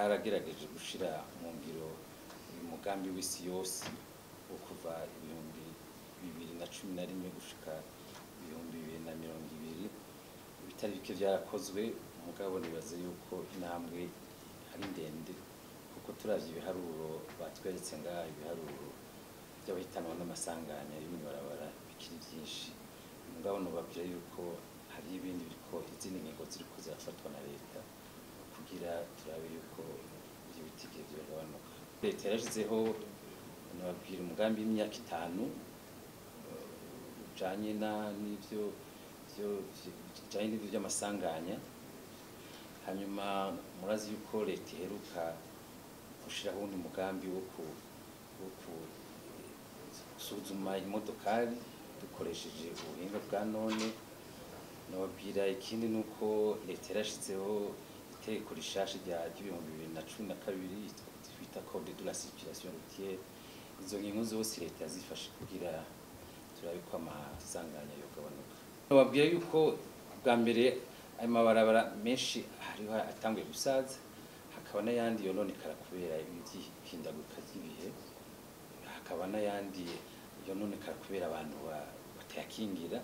Bwaragerageje gushira mu ngiro uyu mugambi w'isi yose wo kuva 2011 gushika 2020. Ibitari bike byarakozwe, mugabo nibaze yuko intambwe ari ndende, kuko turavye ibiharuro batweretse ngaha, ibiharuro by'abahitanwa n'amasanganya yo mw'ibarabara bikiri byinshi. Mugabo nobabwira yuko hari ibindi biriko, izindi ngingo ziriko zirafatwa na leta kugira turabe yuko ivyo bitigiri byogabanuka. Leta yarashizeho, nababwira, umugambi w'imyaka 5 ujanye n'ivyo bijanye n'ivyo by'amasanganya. Hanyuma murazi yuko leta iheruka gushiraho uwundi mugambi wo gusuzuma imodokari dukoresheje ubuhinga bwa none. Nababwira ikindi nuko leta yarashizeho itegeko rishasha rya 2012 twita Code de la circulation routière. Izo ngingo zose leta yazifashe kugira turabe ko amasanganya yogabanuka. Nababwira yuko bwa mbere ayo mabarabara menshi hariho atanguye gusaza, hakaba n'ayandi yononekara kubera iby'ihindaguka ry'ibihe, hakaba n'ayandi yononekara kubera abantu batayakingira.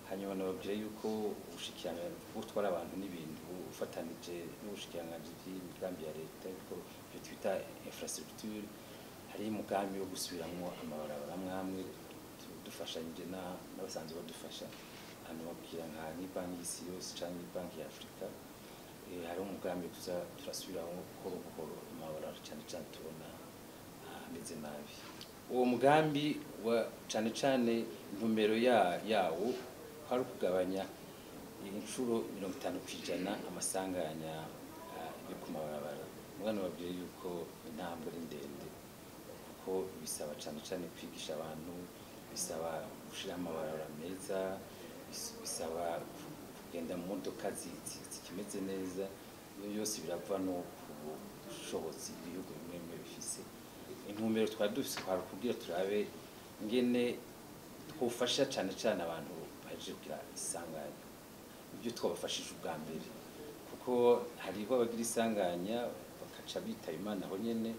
Hanyuma nababwira yuko ubushikiranganji bwo gutwara abantu n'ibintu ufatanije n'ubushikiranganji bw'imigambi ya leta, yuko ibyo twita infrastructure, hari umugambi wo gusubiramwo amabarabara amwe amwe dufashanyije n'abasanzwe badufasha. Hano babwira nka banki y'isi yose canke banki ya Afrika. Hari umugambi tuza turasubiraho buhoro buhoro amabarabara cane cane tubona ameze nabi. Uwo mugambi wa cane cane intumbero yawo kwari ukugabanya inshuro 50% amasanganya yo ku mabarabara. Mugabo babwiye yuko intambwe ari ndende, kuko bisaba cane cane kwigisha abantu, bisaba gushira amabarabara meza, bisaba kugenda mu modoka zikimeze neza. Iyo yose birava no ku bushobozi ibihugu bimwe bimwe bifise. Intumbero twari dufise kwari kugira turabe ingene twofasha cane cane abantu bahejeje kugira isanganya, ibyo twabafashije ubwa mbere, kuko hariho abagira isanganya bakaca bitaba Imana aho nyene,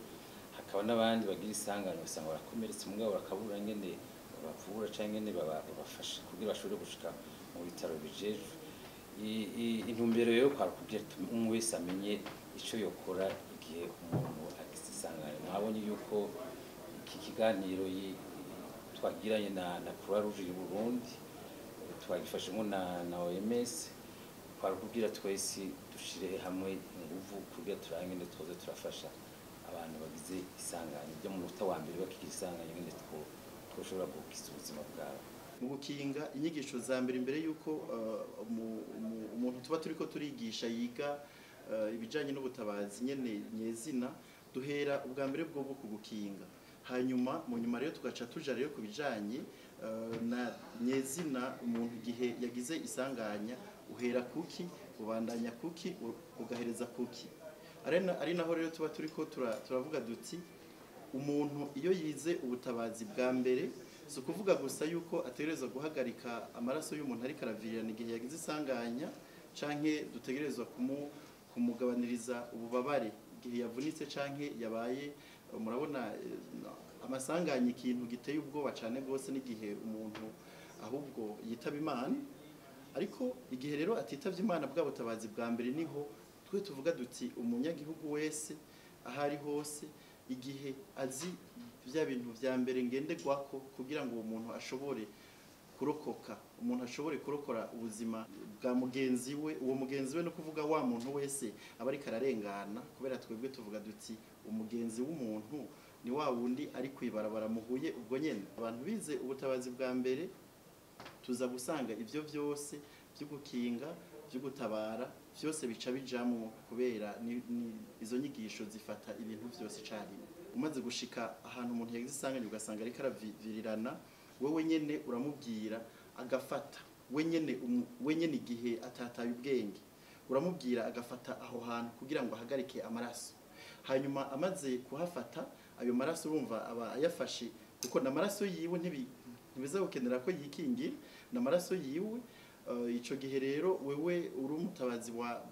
hakaba n'abandi bagira isanganya ugasanga barakomeretse, mugabo bakabura ngene babavura canke ngene babafasha kugira bashobore gushika mu bitaro bijejwe. Intumbero yo kwari kugira umwe wese amenye ico yokora igihe umuntu agize isanganya. Mwabonye yuko iki kiganiro twagiranye na Croix Rouge y'u Burundi, twagifashemo na OMS, kwari kugira twese dushire hamwe inguvu kugira turabe ingene twoza turafasha abantu bagize isanganya ryo mu munota wa mbere bakigira isanganya, ingene twoshobora gukiza ubuzima bwabo. Mu gukinga, inyigisho za mbere, imbere y'uko umuntu tuba turiko turigisha yiga ibijanye n'ubutabazi nyene nyezina, duhera ubwa mbere bwo gukinga. Hanyuma mu nyuma rero tugaca tuja rero ku bijanye na nyezina. Umuntu igihe yagize isanganya, uhera kuki, ubandanya kuki, ugahereza kuki? Ari naho rero tuba turiko turavuga duti umuntu iyo yize ubutabazi bwa mbere, si ukuvuga gusa yuko ategerezwa guhagarika amaraso y'umuntu ariko aravirirana igihe yagize isanganya, canke dutegerezwa kumugabaniriza ububabare igihe yavunitse canke yabaye. Murabona amasanganya ikintu giteye ubwoba cane rwose n'igihe umuntu ahubwo yitaba Imana. Ariko igihe rero atitavye Imana, bwa butabazi bwa mbere niho twe tuvuga duti umunyagihugu wese aho ari hose, igihe azi bya bintu vya mbere ngenderwako kugira ngo uwo muntu ashobore kurokoka, umuntu ashobore kurokora ubuzima bwa mugenzi we, uwo mugenzi we no kuvuga wa muntu wese aba ariko ararengana, kubera twebwe tuvuga duti umugenzi w'umuntu ni wa wundi ari kwibarabara muhuye ubwo nyene. Abantu bize ubutabazi bwa mbere, tuza gusanga ivyo vyose byo gukinga, byo gutabara, vyose bica bijamwo, kubera ni izo nyigisho zifata ibintu vyose icarimwe. Umaze gushika ahantu umuntu yagize isanganya, ugasanga ariko aravirirana, wewe nyene uramubwira agafata wenyene igihe atataye ubwenge, uramubwira agafata aho hantu kugira ngo ahagarike amaraso. Hanyuma amaze kuhafata, ayo maraso urumva aba ayafashe, kuko n'amaraso yiwe ntibiza gukenera ko yikingira, n'amaraso yiwe. Ico gihe rero wewe uri umutabazi wa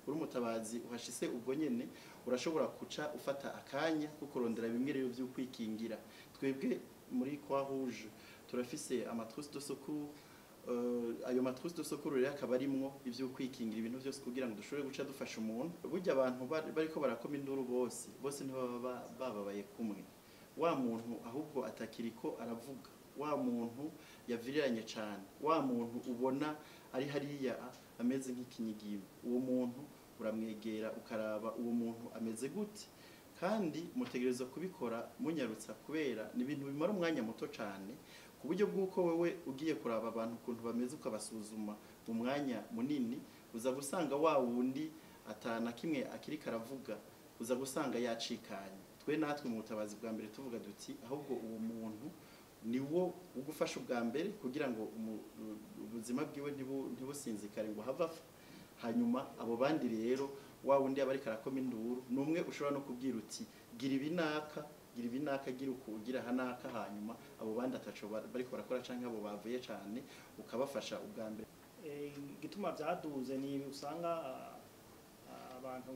uri umutabazi uhashise ubwo nyene, urashobora kuca ufata akanya ko kurondera bimwe rero vyo kwikingira. Twebwe muri Croix Rouge turafise ama trousses de secours. Ayo ma trousses de secours rero akaba arimwo ivyo kwikingira, ibintu byose kugira ngo dushobore guca dufasha umuntu. Burya abantu bariko barakoma induru bose bose ntibaba bababaye kumwe. Wa muntu ahubwo atakiriko aravuga, wa muntu yaviriranye cyane, wa muntu ubona ari hariya ameze nk'ikinyigimba, uwo muntu uramwegera ukaraba uwo muntu ameze gute. Kandi mutegerezwa kubikora munyarutsa, kubera ni ibintu bimara umwanya muto cyane, ku buryo bw'uko wewe ugiye kuraba abantu ukuntu bameze ukabasuzuma mu mwanya munini, uza gusanga wa wundi atana kimwe akiri karavuga, uza gusanga yacikanye. Twe natwe mu butabazi bwa mbere tuvuga duti ahubwo uwo muntu niwo ugufasha ubwa mbere kugira ngo ubuzima bwiwe ntibusinzikare ngo have apfa. Hanyuma abo bandi rero, wa wundi aba ariko arakoma induru numwe ushobora no kubwira uti gira ibinaka, gira ibinaka, gira uku, gira hanaka, hanyuma abo bandi ataco bariko barakora canke abo bavuye cane ukabafasha ubwa mbere. Igituma vyaduze ni usanga abantu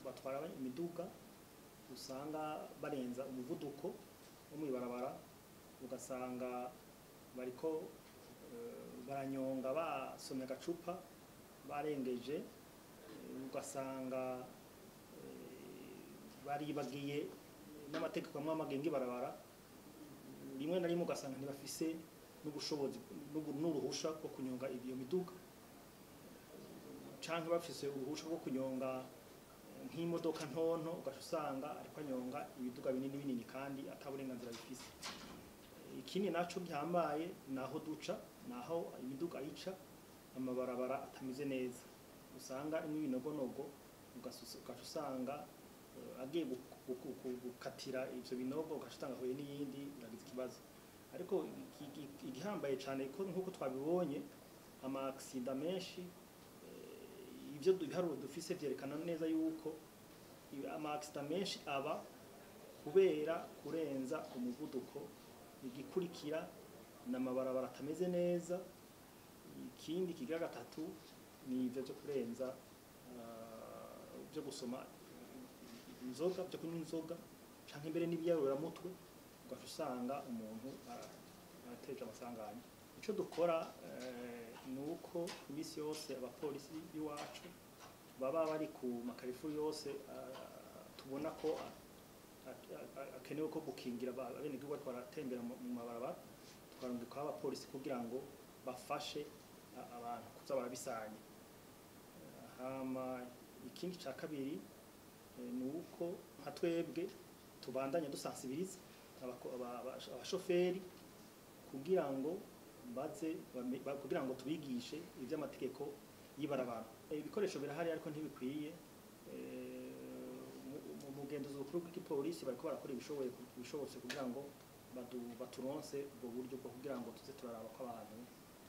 batwara imiduga usanga barenza umuvuduko wo mw'ibarabara, ugasanga bariko baranyonga basomye agacupa barengeje, ugasanga baribagiye n'amategeko amwe agenga ibarabara. Rimwe na rimwe ugasanga ntibafise n'ubushobozi n'uruhusha rwo kunyonga iyo miduga, canke bafise uruhusha rwo kunyonga nk'imodoka ntonto, ugaca usanga ariko anyonga ibiduga binini binini kandi ata burenganzira bifise. Ikindi naco gihambaye, naho duca, naho imiduga ica, amabarabara atameze neza, usanga imwe ibinogonogo, ugaca usanga agiye gukatira ivyo binogo, ugaca usanga ahuye n'iyindi, biragize ikibazo. Ariko igihambaye cane ko nk'uko twabibonye ama accidents menshi, ivyo ibiharuro dufise vyerekana neza yuko ama accidents menshi aba kubera kurenza umuvuduko, igikurikira n'amabarabara atameze neza, ikindi kigira gatatu ni ivyo vyo kurenza, byo gusoma inzoga, byo kunywa inzoga canke mbere n'ibiyayuramutwe, ugaca usanga umuntu arateje amasanganya. Ico dukora ni uko iminsi yose abapolisi b'iwacu baba bari ku ma carrefours yose tubona ko akenewe ko gukingira abenegihugu bariko baratembera mu mabarabara, tukarungikaho abapolisi kugira ngo bafashe abantu kuza barabisanya. Hama ikindi ca kabiri ni uko nka twebwe tubandanya dusansibiriza abashoferi kugira ngo baze kugira ngo tubigishe ivy'amategeko y'ibarabara. Ibikoresho birahari ariko ntibikwiye. Mu mugenzuzi bukuru bw'igipolisi bariko barakora ibishoboye ibishobotse kugira ngo baturonse ubwo buryo bwo kugira ngo tuze turaraba ko abantu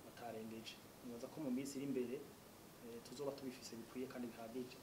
batarengeje. Nibaza ko mu minsi iri imbere tuzoba tubifise bikwiye kandi bihagije.